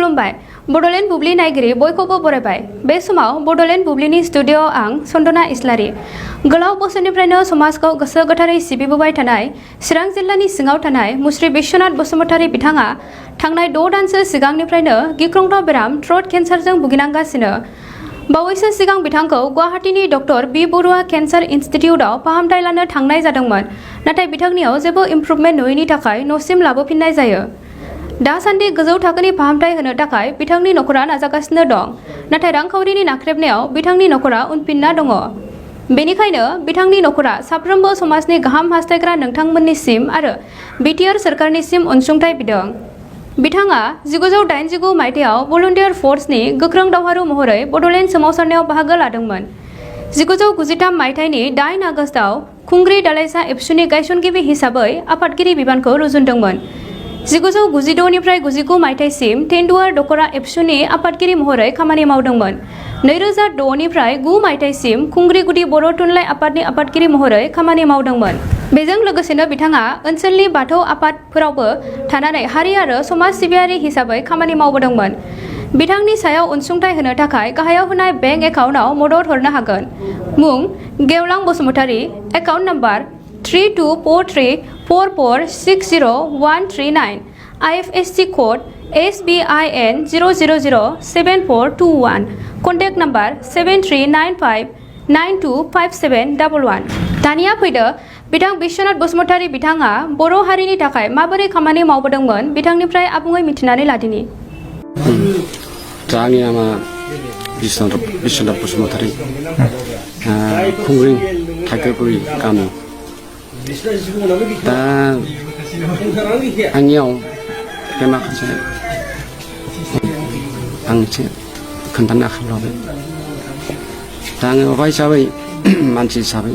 खुलुमबाय बड'लेण्ड बुब्लि नायगिरि बयखौबो बरायबाय बे समाव बड'लेण्ड बुब्लिनि स्टुडिअ'आव आं सन्दना इस्लारि गोलाव बोसोरनिफ्रायनो समाजखौ गोसो गोथारै सिबिबोबाय थानाय चिरां जिल्लानि सिङाव थानाय मुश्री बिश्वनाथ बसुमतारी बिथाङा थांनाय 6 दानसो सिगांनिफ्रायनो गिख्रंथाव बेराम थ्रट केन्सारजों भुगिनांगासिनो बावैसो सिगां बिथांखौ गुवाहाटीनि डक्टर बी बरुवा केन्सार इन्स्टिट्यूटआव फाहामथाय लानो थांनाय जादोंमोन नाथाय बिथांनियाव जेबो इमप्रुभमेन्ट नुयैनि थाखाय न'सिम लाबोफिननाय जायो दासान्दि गोजौ थाखोनि फाहामथाय होनो थाखाय बिथांनि नखरा नाजागासिनो दं नाथाय रांखावरिनि नाख्रेबनायाव बिथांनि नखरा उनफिनना दङ बेनिखायनो बिथांनि नखरा साफ्रोमबो समाजनि गाहाम हास्थायग्रा नोंथांमोननिसिम आरो बिटिआर सोरखारनिसिम अनसुंथाइ बिदों बिथाङा 1989 मायथाइयाव भलन्टियार फर्सनि गोख्रों दावहारु महरै बड'लेण्ड सोमावसारनायाव बाहागो लादोंमोन 1993 मायथाइनि 8 आगस्टआव खुंग्रि दालाइसा एबसुनि गायसनगिरि हिसाबै आफादगिरि बिबानखौ रुजुनदोंमोन 1992 निफ्राय 99 मायथाइसिम तेन्दुआर दखरा एबसुनि आफादगिरि महरै खामानि मावदोंमोन 2006 निफ्राय 9 मायथाइसिम खुंग्रि गुदि बर' थुनलाइ आफादनि आफादगिरि महरै खामानि मावदोंमोन बेजों लोगोसेनो बिथाङा ओनसोलनि बाथौ आफादफोरावबो थानानै हारि आरो समाज सिबियारि हिसाबै खामानि मावबोदोंमोन बिथांनि सायाव अनसुंथाइ होनो थाखाय गाहायाव होनाय बेंक एकाउन्टआव मदद हरनो हागोन मुं गेवलां Basumatary account number 324344600139 IFSC code SBIN 0007421 contact number 7395925711 दानिया फैदो बिथां बिश्वनाथ बसुमतारी बिथाङा बर' हारिनि थाखाय माबोरै खामानि मावबोदोंमोन बिथांनिफ्राय आबुङै मिथिनानै लादिनि आंनि नामा बिश्वनाथ बसुमतारी खुंग्रि थाइखोगुरि गामि दा आंनियाव बे माखासे आं एसे खोन्थानो आखायाव लाबाय दा आङो माबा हिसाबै मानसि हिसाबै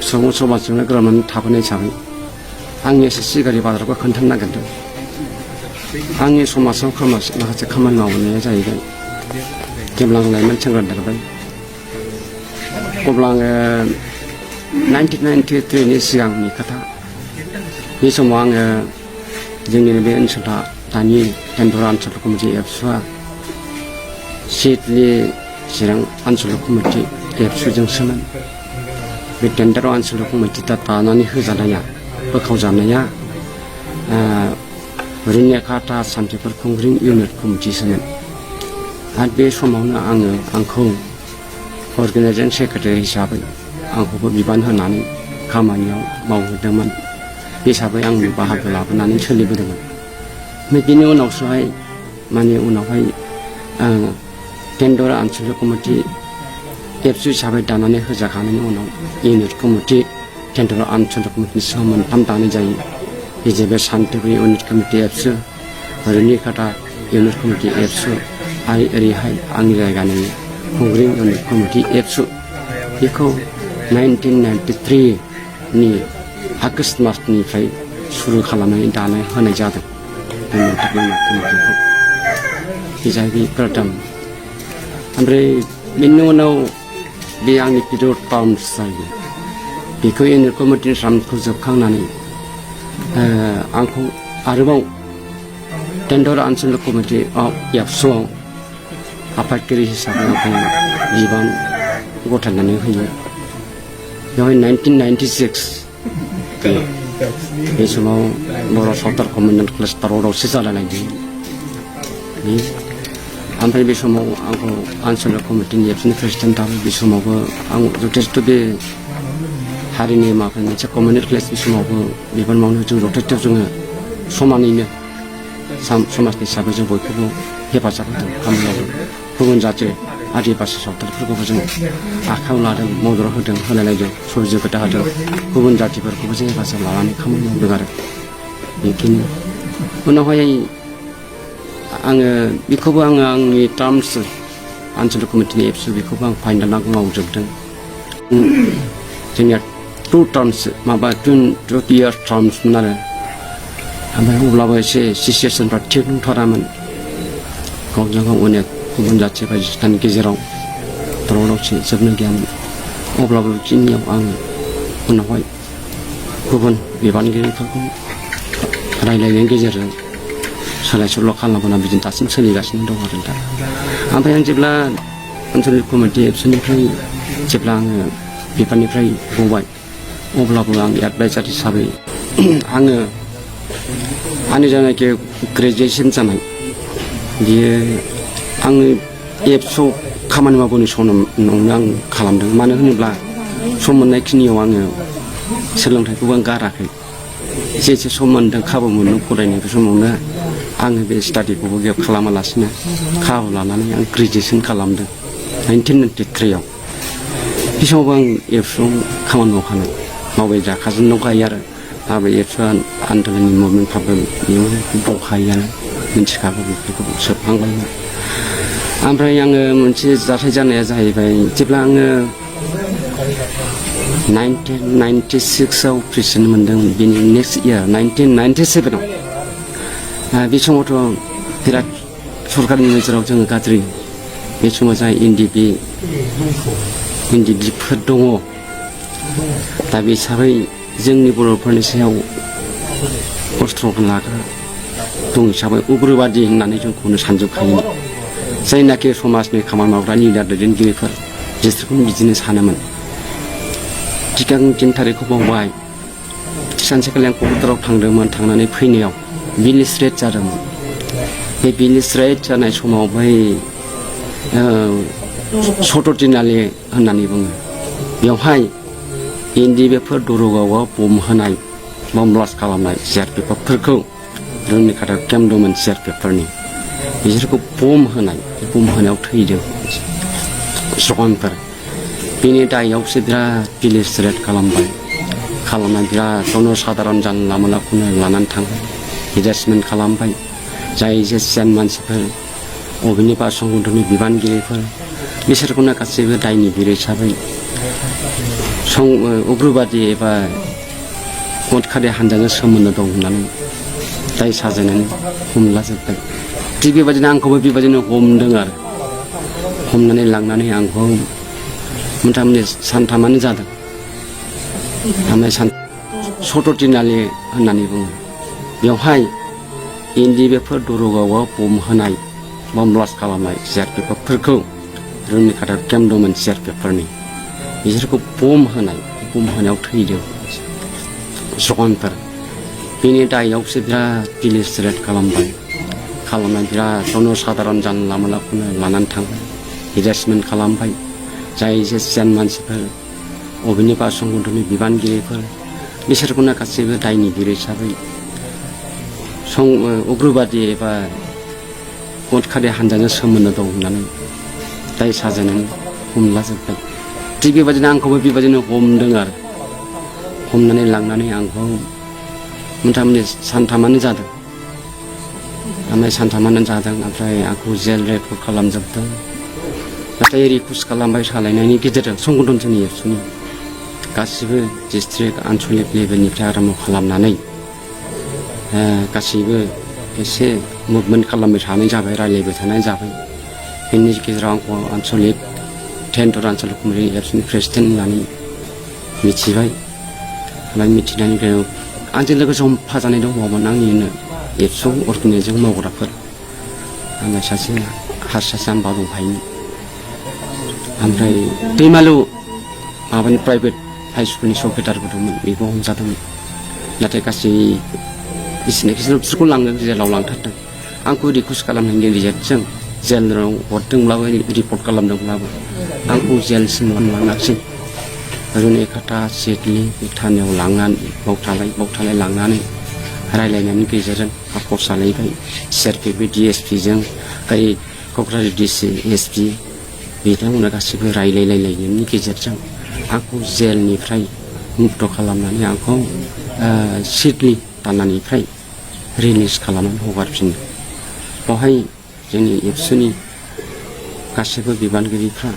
सुबुं समाजजोंनो गोरोबनानै थाबोनाय हिसाबै आंनि एसे सिगांनि बाथ्राखौ खोन्थानो नागिरदों आंनि समाजाव माखासे खामानि मावनाया जाहैबाय जेब्ला आं लाइमोन सेंग्रा देरबाय अब्ला आङो 1993 नि सिगांनि खोथा बे समाव आङो जोंनि बे ओनसोला दानि तेन्दुरा ओनसोल कमिटि एबसुआ सिडली चिरां ओनसोल कमिटि एबसुजोंसोमोन बे तेन्दुरा ओनसोल कमिटि दानानै होजानाया बोखावजानाया रिनेकाटा सान्थिफुर खुंग्रिं इउनिट कमिटिसोमोन आरो बे समावनो आंखौ अर्गेनाइजिं सेक्रेटारि हिसाबै आंखौबो बिबान होनानै खामानियाव मावहोदोंमोन बे हिसाबै आं बाहागो लाबोनानै सोलिबोदोंमोन बेनि उनावसोहाय उनावहाय तेन्दुरा ओनसोल कमिटि एबसु हिसाबै दानानै होजाखांनायनि उनाव इउनिट कमिटि तेन्दुरा ओनसोल कमिटिनि सायाव मोनथाम दानाय जायो बे जाहैबाय सान्थिफुर इउनिट कमिटि एबसु रिनेकाटा इउनिट कमिटि एबसु आरो ओरैहाय आंनि जायगानि खुंग्रिं इउनिट कमिटि एबसु बेखौ 1993 नि आगष्ट मासनिफ्राय सुरु खालामनानै दानाय होनाय जादों बे मोनथाम कमिटिखौ बे जाहैबाय प्रथम ओमफ्राय बेनि उनाव बे आंनि पिरियड टार्म्स जायो बेखौ इउनिट कमिटिनि टार्मखौ जोबखांनानै आंखौ आरोबाव तेन्दुरा ओनसोल कमिटि एबसुआव आफादगिरि हिसाबै आंखौ बिबान गथायनानै होयो बेवहाय 1996 बे समाव बर' सावथाल कमिउनिट कलेज दावराव-दावसि जालायनायदों ओमफ्राय बे समाव आंखौ ओनसोल कमिटिनि एबसुनि प्रेसिडेन्टआबो बे समावबो आं जथेस्थ' बे हारिनि माखासे मोनसे कमिउनिट कलेज बे समावबो बिबान मावनो जों जथेस्थ' जोङो समानैनो समाजनि हिसाबै जों बयखौबो हेफाजाब होदों खामानि मावदों गुबुन जाथि आदिबासि सावथालफोरखौबो जों आखायाव लादों मदद होदों होलायलायदों सहजगता होदों गुबुन जातिफोरखौबो जों हेफाजाब लानानै खामानि मावदों आरो बेखिनि उनावहाय आङो बेखौबो आंनि टार्म्स ओनसोल कमिटिनि एबसु बेखौबो आं फाइनाल मावजोबदों जोंनिया 2 टार्म्स 2 इयार्स टार्म्समोन आरो ओमफ्राय अब्लाबो एसे सिचुवेसनफ्रा थिग नंथारामोन गावजों गाव अनेक गुबुन जाथि बायदिसिनानि गेजेराव दावराव-दावसि जोबनो गैयामोन अब्लाबो बेखिनियाव आङो उनावहाय गुबुन बिबानगिरिफोरखौ रायलायनायनि गेजेरजों सोलाय सोल' खालामबोना बिदिनो दासिम सोलिगासिनो दं आरो दा ओमफ्राय आं जेब्ला आनसलिक कमिटि एबसुनिफ्राय जेब्ला आङो बिफाननिफ्राय गबाय अब्लाबो आं एडभाइजार हिसाबै आङो आंनि जानाखि ग्रेजुएसन जानाय बियो आङो एबसुआव खामानि मावबोनो समावनो आं खालामदों मानो होनोब्ला सम मोननायखिनियाव आङो सोलोंथाइखौबो आं गाराखै जेसे सम मोन्दों खाबु मोनदों फरायनाय समावनो आङो बे स्टाडिखौबो गेप खालामालासिनो खाबु लानानै आं ग्रेजुएसन खालामदों 1993 बे समावबो आं एबसुआव खामानि मावबाय जाखाजों दंखायो आरो दाबो एबसुआ आन्दलननि मुभमेन्टफ्राबो बेयाव दंखायोआनो मिथिखागौ बेफोरखौ सोबखांबायमोन ओमफ्राय आङो मोनसे जाथाय जानाया जाहैबाय जेब्ला आङो 1996आव प्रेसिडेन्ट मोनदों बेनि नेक्स्ट इयार 1997आव बे समावथ' बिराद सरकारनि नोजोराव जोङो गाज्रि बे समाव जाय इन्डिपेन्डेन्टफोर दङ दा बे हिसाबै जोंनि बर'फोरनि सायाव अस्त्रफोर लाग्रा दं हिसाबै उग्रबादि होननानै जोंखौनो सानजोबखायोमोन जायनाखि समाजनि खामानि मावग्रा लिडार दैदेनगिरिफोर बिसोरखौ बिदिनो सानोमोन थिग आं 3 थारिखखौ बावबाय सानसेखालि आं क'क्राझाराव थांदोंमोन थांनानै फैनायाव बिलिस रेड जादोंमोन बे बिलिस रेड जानाय समाव बै सट'टिनालि होननानै बुङो बेवहाय एनडिएफफोर दरगावआव बम होनाय बम ब्लास्ट खालामनाय सिआरपिएफफोरखौ रुमनि खाथियाव केम्प दंमोन सिआरपिएफफोरनि बिसोरखौ बम होनायाव थैदों जवानफोर बेनि दायावसो बिराद पुलिस रेड खालामनाय बिराद जनसाधारन जानला मोनलाखौनो लानानै थांबाय हेरेसमेन्ट खालामबाय जाय जेसियान मानसिफोर अबेनिबा संगठननि बिबानगिरिफोर बिसोरखौनो गासैबो दायनिगिरि हिसाबै उग्रबादि एबा उदखारि हानजाजों सोमोन्दो दं होननानै दाय साजायनानै हमलाजोब्बाय थिग बेबादिनो आंखौबो बेबादिनो हमदों आरो हमनानै लांनानै आंखौ मथा मथि सानथामानो जादों ओमफ्राय सट'टिनालि होननानै बुङो बेवहाय एनडिएफफोर दरगावआव बम होनाय बम ब्लास्ट खालामनाय सिआरपिएफफोरखौ रुमनि खाथियाव केम्प दंमोन सिआरपिएफफोरनि बिसोरखौ बम होनायाव थैदों जवानफोर बेनि दायावसो बिराद पुलिस रेड खालामनाय बिराद जनसाधारन जानला मोनलाखौनो लानानै थांबाय हेरेसमेन्ट खालामबाय जाय जेसियान मानसिफोर अबेनिबा संगठननि बिबानगिरिफोर बिसोरखौनो गासैबो दायनिगिरि हिसाबै उग्रबादि एबा उदखारि हानजाजों सोमोन्दो दं होननानै दाय साजायनानै हमलाजोब्बाय थिग बेबादिनो आंखौबो बेबादिनो हमदों आरो हमनानै लांनानै आंखौ मथा मथि सानथामानो जादों ओमफ्राय आंखौ जेल रेकर्ड खालामजोबदों नाथाय रिकुवेस्ट खालामबाय सालायनायनि गेजेरजों संगठन जोंनि एबसुनि गासिबो डिस्ट्रिक्ट आनसलिक लेभेलनिफ्राय आराम्भ खालामनानै गासैबो एसे मुभमेन्ट खालामबाय थानाय जाबाय रायलायबाय थानाय जाबाय बेनि गेजेराव आंखौ आनसलिक 10 आनसलिक कमिटि एबसुनि प्रेसिडेन्ट होननानै मिथिबाय ओमफ्राय मिथिनायनि गेजेराव आंजों लोगोसे हमफाजानाय दंबावोमोन आंनिनो एबसु अर्गेनाइजेसन मावग्राफोर ओमफ्राय सासे हारसा जाम्बा दंफायोमोन ओमफ्राय दैमालु माबानि प्राइभेट हाइ स्कुलनि सेक्रेटारिबो दंमोन बेबो हमजादोंमोन नाथाय गासै बिसोरखौ लांदों जेलाव लांथारदों आंखौ रिकुवेस्ट खालामनायनि गेजेरजों जेलाव हरदोंब्लाबो रिपर्ट खालामदोंब्लाबो आंखौ जेलसिम लांनांसै रुनिखाथा सिडली थानायाव लांनानै बावथालाय लांनानै रायलायनायनि गेजेरजों हाखर सालायबाय सिआरपिएफ डिएसपिजों क'क्राझार डिसि एसपि बिथांमोना गासिबो रायलायलायनायनि गेजेरजों आंखौ जेलनिफ्राय मुक्त खालामनानै आंखौ सिडली थानानिफ्राय रिलिज खालामनानै हगारफिनो बेवहाय जोंनि एबसुनि गासिबो बिबानगिरिफ्रा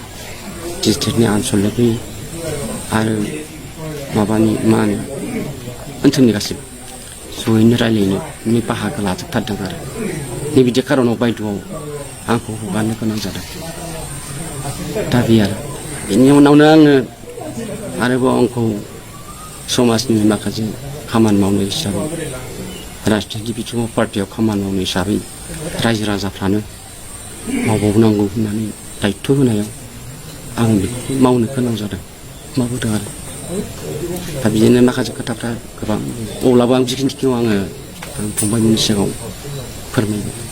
डिस्ट्रिक्टनि आनसलिकनि आरो माबानि मा होनो ओनसोलनि गासिबो जयैनो रायलायनो बाहागो लाजोबथारदों आरो नैबिदि खारनाव बायद'आव आंखौ हगारनो गोनां जादों दा बे आरो बेनि उनावनो आङो आरोबाव आंखौ समाजनि माखासे खामानि मावनाय हिसाबै राजनीति बिथिङाव पार्टियाव खामानि मावनो हिसाबै रायजो राजाफ्रानो मावबावनांगौ होननानै दायित्व होनायाव आं बेखौ मावनो गोनां जादों मावबोदों आरो दा बिदिनो माखासे खोथाफ्रा गोबां अब्लाबो आं जिखिनिखौ आङो फंबायमोननि सिगाङाव फोरमायबाय